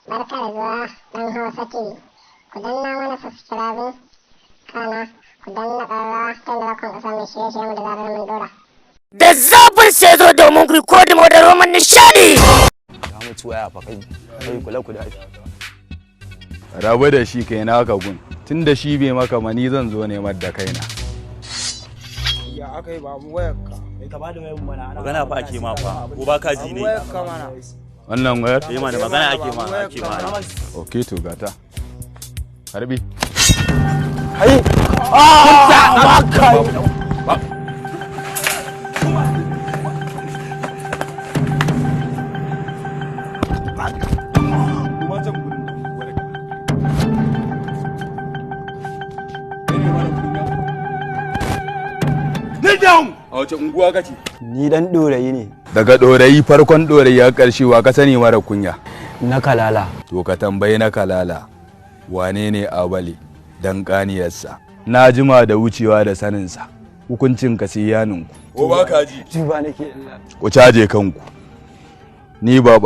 Barka da zuwa ɗan Hausa TV. Ku danna mana subscribing, kana ku danna ƙararrawa ta yadda za ku samun shirye-shiryenmu da zarar mun ɗora. Da zafin sai zo domin ku rikodin da roman nishadi. Ya mutu waya fa, kai kai, kula ku da. Rabu da shi, kai naka gun, tun da shi bai maka ma, ni zan zo nemar da kaina. Ya aka yi? Babu wayarka. Ka bada wayan mana. Magana fa ake ma fa, ko ba ka ji ne? Wayarka mana. Wannan wayar? Eh mana, magana ake ma, ake ma. Ok, to gata, harbi. Kai, ah, kai. A wace unguwa kace? Ni dan Dorayi ne. Daga Dorayi, farkon Dorayi har karshe, wa ka sani mara kunya? Na Kalala. To ka tambayi na Kalala wane ne Abale dan kaniyarsa. Na jima da wucewa da saninsa. Hukuncin ka sai ya ninku. Ko ba ka ji? Juba nake. Ku caje kanku. Ni ba.